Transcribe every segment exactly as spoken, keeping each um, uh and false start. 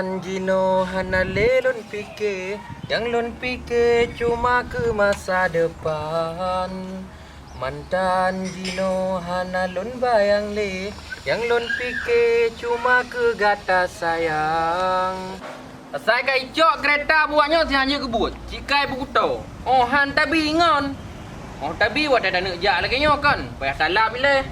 Jinoe hana lé lôn pike, nyang lôn pike cuma keu masa depan. Mantan jinoe hana lôn bayang lé, nyang lôn pike cuma keu gata sayang. Asai ka icok keureta buet nyoe sihan jeuet keubuet, cikai beukuto. Oh han tabi ngon. Oh tabi watèe taneuk jak lagèe nyoe kon, payah salab ilèe.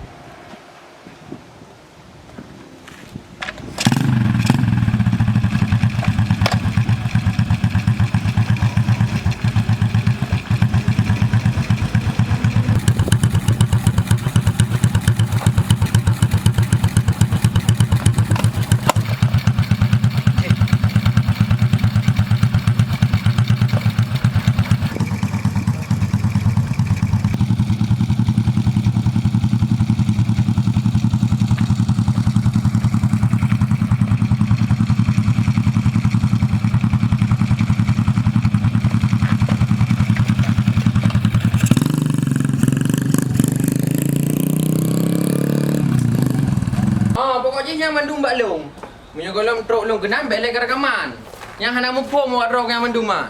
Ah, pokok jih nyan mandum bak lôn. Meunyoe gohlom trok lôn keunan, bèk lé ka rakaman. Nyang hana muphom awak droe nyang mandum, ah.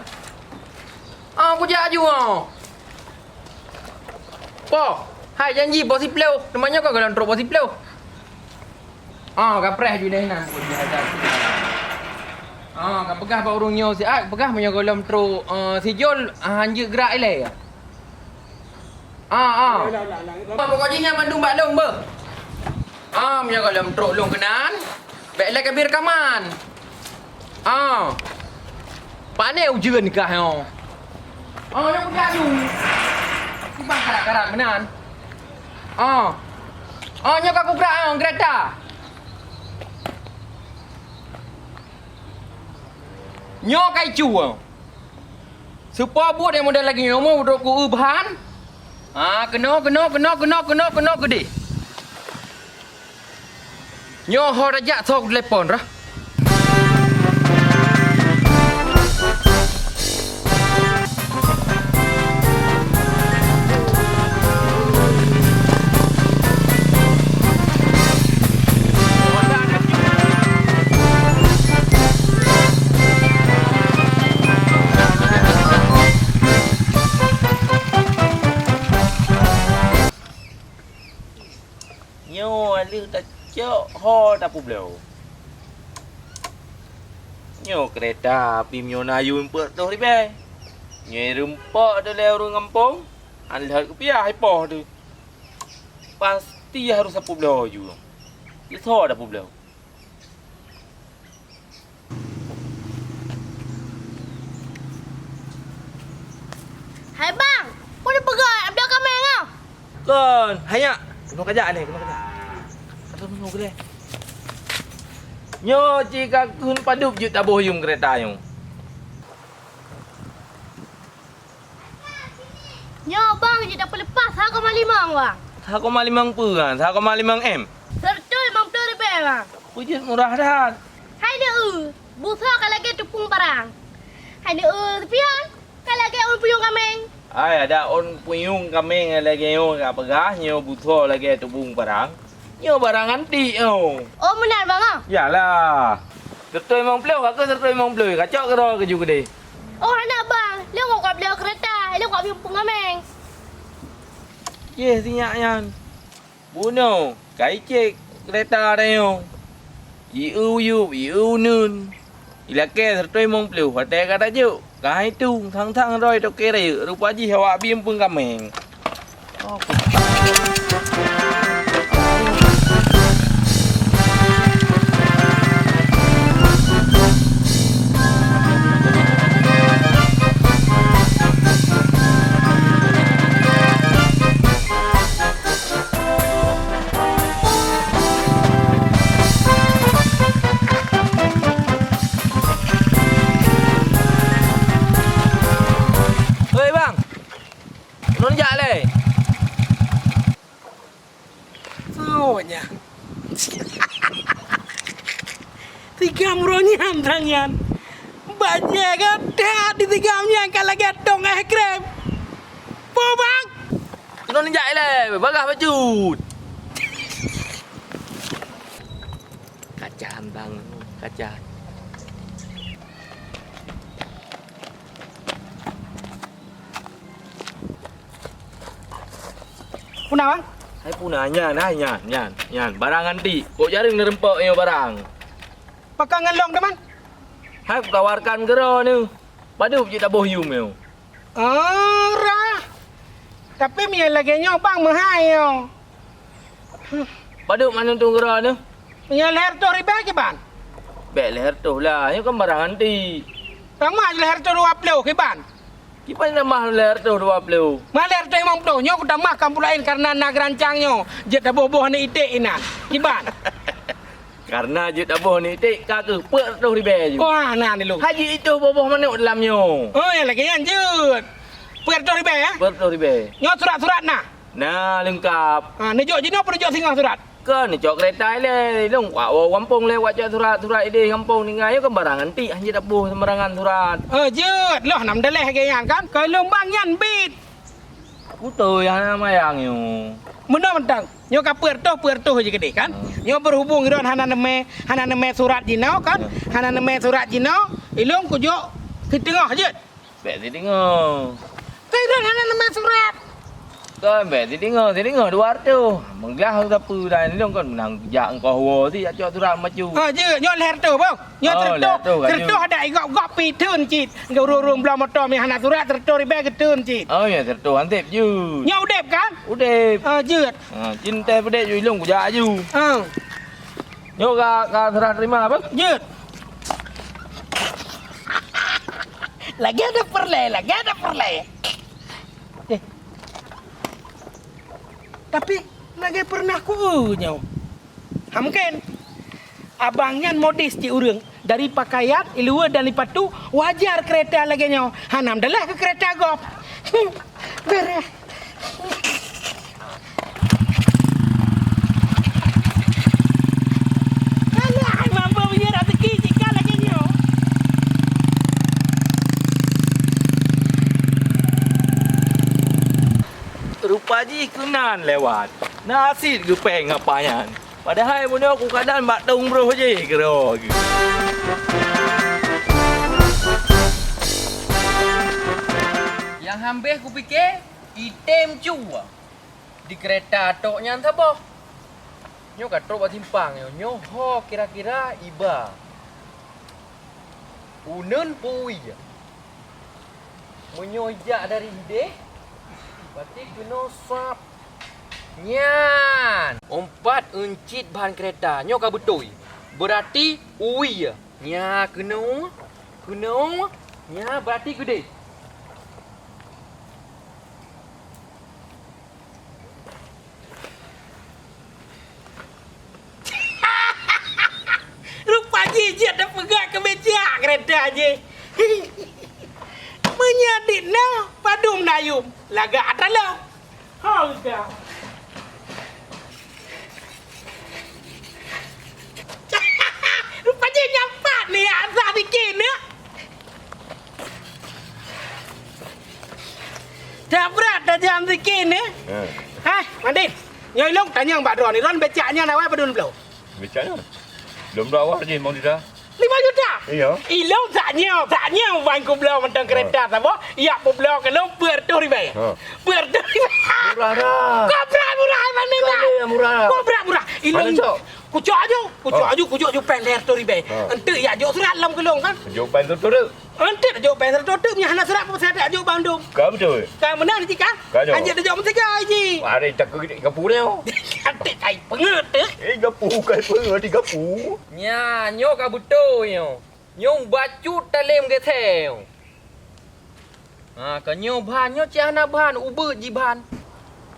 Ah, kujak aju, ah. Poh, hai janji poh siplôh, teuma nyoe ka gohlom trok poh siplôh. Ah, kapreh ju deh nan, pun biasa. Ah, kapeugah bak ureueng nyoe siat, peugah meunyoe gohlom trok, eh, sijol, ah, hanjeuet grak ilèe. Ah, ah. Ah, pokok jih nyan mandum bak lôn beuh. Ah, meunyoe gohlom trok lôn keunan, bèk lé ka bi rakaman. Ah. Pané ujeuen kah nyoe. Ah, nyoe kujak aju. Sibang karat-karat meunan. Ah. Ah, nyoe ka kugrak, ah, keureta. Nyoe ka icu, ah. Seupôt buet nyang model lagèe nyoe, meu, udok ku eu bahan. Ah, keunoe, keunoe, keunoe keudeh. Nyoe ho rajak soe telepon rah. Nyoe lheueh tacok ho tapeubloe. Nyoe keureta api meunyoe na yum peuet ploh ribèe. Nyoe rumpok teuh lé ureueng gampông, han lheueh kupiah ipoh teuh. Pasti harôh tapeubloe ju. Keu soe tapeubloe? Hai bang, peue neupeugah, bloe kaméng ah? Kon, hai nyak, keunoe kajak lé, keunoe kajak. Atau keunoe lé. Nyoe cit ka kheun padub jeuet taboh yum keureta nyoe. Nyoe bang, jeuet tapeuleupas sa koma limong bang. Sa koma limong peue kan? Sa koma limong M. Seureutôh limong ploh ribèe bang. Peue jeuet murah that. Hai neu-eu, busoe ka lagèe tupông parang. Hai neu-eu, seupion ka lagèe ôn puyueng kaméng. Ai, adak ôn puyueng kaméng lagèe nyoe ka peugah nyoe busoe lagèe tupông parang. Nyoe barang antik nyoe. Oh, meunan bang ah? Yalah. Seureutôh limong ploh, ka keu seureutôh limong ploh, kacok keudroe keujeuet keudeh. Oh, hana bang, lôn ka bloe keureta, lôn ka miyueb peukaméng. Yeh si nyak nyan. Bunoe, ka icék keureta tanyoe. Ieu yub, ieu uneun. Ilakèe seureutôh limong ploh watèe ka tajok. Ka hai tueng, sang-sang droe toke rayeuk, rupa jih awak biem peungkaméng. Hei bang, non jak lé. Soe nyan? Tigam uroe nyan trang nyan. Bajèe gata di tigam nyan ka lagèe tong es krem. Po bang? Keunoe neujak ilèe, bagah bacut. Kaca bang, kaca. Puna, Bang? Hai puna nyan, hai nyan, nyan, nyan. Barang antik. Kok jareueng neureumpok nyoe barang. Pakon ngon lôn teuma? Hai kutawarkan keudroe nyoe. Padub jeuet taboh yum nyoe. Oh, rah. Tapi meunyoe lagèe nyoe bang meuhai nyoe. Padub mantong keudroe nyoe. Meunyoe lhèe reutôh ribèe kiban? Bèk lhèe reutôh lah, nyoe kan barang antik. Tamah lhèe reutôh dua ploh kiban? Kiban tamah lhèe reutôh dua ploh. Mah lhèe reutôh limong ploh, nyoe kutamah kampung laén kareuna na geurancang nyoe. Jeuet taboh-boh aneuk iték inan. Kiban? Kareuna jeuet taboh aneuk iték ka keuh peuet reutôh ribèe ju. Wah, na nilôn. Hana jeuet itoh boh-boh manok dalam nyoe. Oh, nyang lagèe nyan jeuet. Peuet reutôh ribèe, ya? Peuet reutôh ribèe. Nyoe surat-surat na? Na, leungkap. Ha, neujok jinoe peue neujok singoh surat? Kon neucok keureta ilèe, lôn kuwoe gampông lé kucok surat-surat idéh gampông tinggai, nyoe kan barang antik, hana jeuet taboh seumbarangan surat. Oh, jeuet. Lôn hana meudaléh lagèe nyan kan? Keu lôn bang nyan bit. Beutôi hana mayang nyoe. Meunoe mantong. Nyoe ka peuet reutôh, peuet reutôh jih keudéh kan? Hmm. Nyoe beuhubong droen hana neumè, hana neumè surat jinoe kan? Hmm. Hana neumè surat jinoe, ilôn kujok keu teungoh jeuet. Bèk sideungoe. Keu droen hana neumè surat. Kon bèk sideungoe, sideungoe dua reutôh. Meuglah sapeue dan lôn kon meunang jak engkoh woe si jak cok surat macu. Ha, jeuet, nyoe lhèe reutôh, boh. Nyoe Oh, seureutôh, lhèe reutôh ka seureutôh jeuet. Ada igop-gop pi teun cit. Ngon ureueng-ureueng bloe moto meuhana surat seureutôh ribèe geuteun cit. Oh, ya, seureutôh hansép jeuet. Nyoe udép kan? Udép. Ha, jeuet. Ha, cinta peudép ju ilôn kujak aju. Ha. Nyoe ka, ka serah terima apa? Jeuet. Lagèe ada peureulèe, lagèe ada peureulèe. Eh. Tapi lagèe pernah ku nyoe. Ha, mungkin. Abang nyan modis cit ureueng. Dari pakaian, iluwa dan lipatu, wajar keureta lagèe nyoe. Hana meudalah keu keureta gob. Beuréh. Alah, hai mambo meunyoe raseuki jika lagèe nyoe. Rupa jih keunan lewat. Na cit geupéng apa nyan. Padahai bunoe kukadan bak tông broh jih keudroe geuh. Nyang hambéh kupike, item cue. Di keureta tok nyan saboh. Nyoe ka trok bak simpang nyoe. Nyoe ho kira-kira iba. Uneun pui. Meunyoe ijak dari ideh, berarti keunoe sab. Nyan, umpat euncit ban keureta. Nyoe ka beutôi. Berarti ui. Nya keunoe, keunoe. Nya berarti keudeh. Rupa jih jeuet teupeugah keu beujak keureta jih. Meunyoe dit na padum na yum, lagak atra lom. Ho geuh. Rupa jih nyan pat ni, asa sikit ni. Dak brat tajam sikit ni. Ha. Hai, Madin. Nyoe ilong tanyong bak droe ni, droe becak nyan awai padum bloe? Becak nyan? Lom dua awai jih mau dita. Lima juta? Iya. Ilong tak nyoe, tak nyoe ban kubloe mantong kereta saboh, yak kubloe keu lôn peuet reutôh ribèe. Ha. Peuet reutôh ribèe. Murah dah. Kobra murah, mana dah? Kali yang murah. Kobra murah. Ilong. Mana, Cok? Kucok aju, kucok aju, kucok aju péng lhèe reutôh ribèe. Ha. Enteuk yak jok surat lom keu lôn kan? Jok péng reutôh ribèe. Enteuk jok péng reutôh ribèe, nyan hana surat peue saya tak jok bandum. Ka beutôi. Ka meunan jih kan? Ka jok. Anjak jok meusiga jih. Ada tak ke gapu dia. Cantik kai pengeut tu. Eh, gapu kai pengeut di gapu. Nya, nyoe ka beutôi nyoe. Nyoe bacut talem geusée. Ha, ka nyoe ban, nyoe cit hana ban, ubeut jih ban.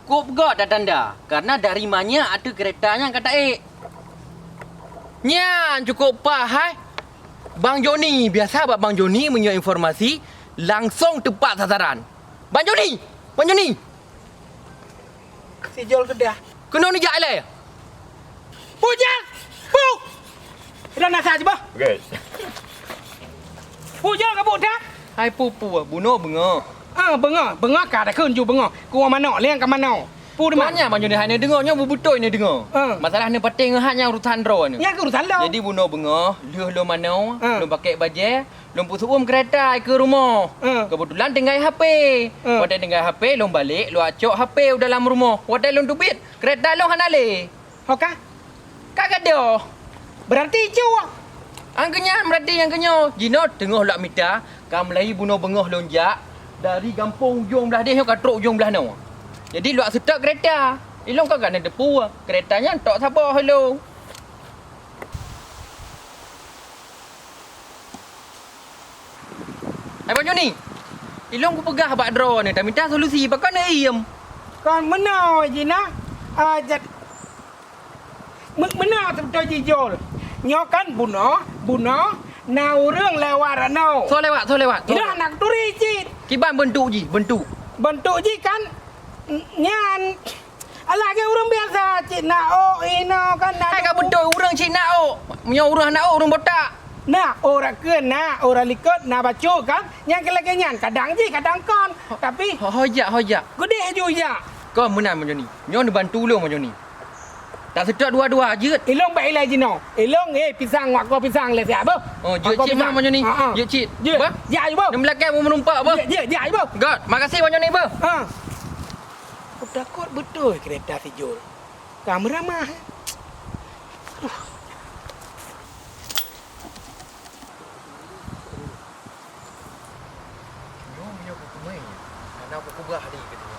Kop gok tatanda, karena dari manyak ateueh keureta nyan ka taék. Nyan cukop paih hai. Bang Joni, biasa bak Bang Joni meunyoe informasi, langsong teupat sasaran. Bang Joni! Bang Joni! Sijol keudah. Keunoe neujak ilèe. Bujang! Bu! Udah nasa aja bah. Okey. Bujang ka bu dah. Hai pupu, bunoe beungoh. Ah, beungoh, beungoh ka dah kheun ju beungoh. Kuah manok, liang ka manok. Peue teuma? Nyan Bang Joni hai neudeungoe, nyoe beubeutôi neudeungoe. Ah. Masalah neupatéh ngon hat nyan urusan droeneuh. Nyan keuh urusan lôn. Jadi bunoe beungoh, lheueh lôn manoe, ah, lôn pakèk bajèe, lôn peuseu'uem keureta keu rumoh. Ah. Keubeutulan tinggai H P. Ah. Watèe tinggai H P, lôn balek, lôn cok H P u dalam rumoh. Watèe lôn teubiet, keureta lôn hana lé. Ho ka? Ka gadôh. Beurati cue. Nyang keu nyan, beurati nyang keu nyoe. Jinoe teungoh lôn mita, ka mulai bunoe beungoh lôn jak, dari gampông ujong blah déh nyoe ka trok ujong blah noe. Jadi lôn seutôt keureta. Ilôn ka kana teupeu, keureta nyan tok saboh ilôn. Hai Bang Joni, ilôn kupeugah bak droeneuh tamita solusi, pakon neuiem? Kon meunoe jih na, ah, jat-, me-, meunoe teubeutôi jih Jol. Nyoe kan bunoe, bunoe na ureueng lewat rot noe. Soe lewat, soe lewat, soe lewat? Ilôn hana kuturi cit. Kiban beuntuk jih, beuntuk? Beuntuk jih kan n-, nyan. Alah, lagèe ureueng biasa, cit na ôk, inoe kan na. Hai ka duku. Beutôi ureueng cit na ôk. Meunyoe ureueng hana ôk, ureueng botak. Na ôk rakheun, na ôk ralikot, na bacut kan. Nyang keu lagèe nyan, kadang jih, kadang kon. Tapi ho, ho jak, ho jak. Keudéh ju jak. Kon meunan Bang Joni. Nyoe neubantu ulôn Bang Joni. Taseutôt dua-dua jeuet. Ilôn bèk ilèe jinoe. Ilôn, eh, pisang, wak ko pisang lé siap beuh. Oh, jeuet cit meunan Bang Joni. Ha, ha. Jeuet cit. Jeuet. Bah? Jak ju beuh. Neumeulakèe meureumpok beuh. Jeuet, jeuet, jak ju beuh. Göt. Makasih Bang Joni beuh. Ha. Kutakot beutôi keureta si Jol. Ka meuramah, eh. Aduh. Nyoe meunyoe kuteumé, hana kukeubah lé keudeh.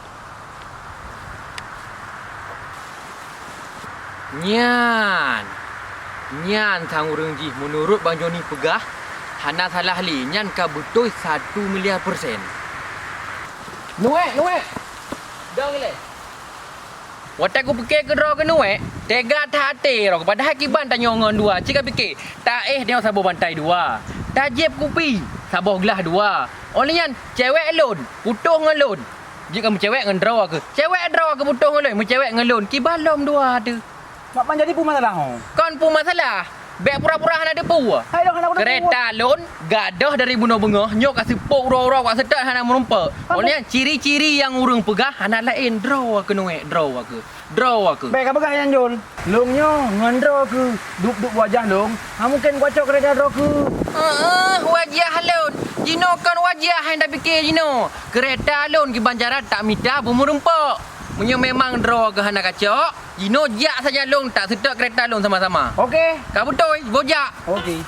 Nyan, nyan sang ureueng jih meunurot Bang Joni peugah, hana salah lé, nyan ka beutôi satu miliar persen. Nuwek, nuwek! Dong ilèe! Watèe kupike keu droe keunoe, teuga that até droe, padahai kiban tanyoe ngon dua, cit kapike, taéh nyoe saboh bantai dua, tajieb kupi saboh glah dua. Óh lheueh nyan, cewek lôn, putôh ngon lôn. Jeuet ka meucewek ngon droe keuh. Cewek droe keuh putôh ngon lôn, meucewek ngon lôn. Kiban lom dua teuh. Mak Bang jadi peue masalah ho? Kon peue masalah. Bèk pura-pura hana teupeue. Hai, dong, hana teupeue. Keureta lôn gadôh dari bunoe beungoh, nyoe ka seupôt uroe-uroe wak seutôt hana meurumpok. Apa? Oleh nyan, ciri-ciri nyang ureueng peugah hana laén, droe keunoe, droe keuh, droe keuh. Bèk kapeugah nyan, Jol. Lôn nyoe ngon droe keuh, dup-dup wajah lôn, ha mungken kucok keureta droe keuh. Heeh, wajah lôn. Jinoe kon wajah nyang tapike jinoe. Keureta lôn kiban cara tamita beumeurumpok. Meunyoe memang droe keuh hana kacok, jinoe jak saja lôn taseutôt keureta lôn sama-sama. Oke. Ka beutôi, bojak. Oke.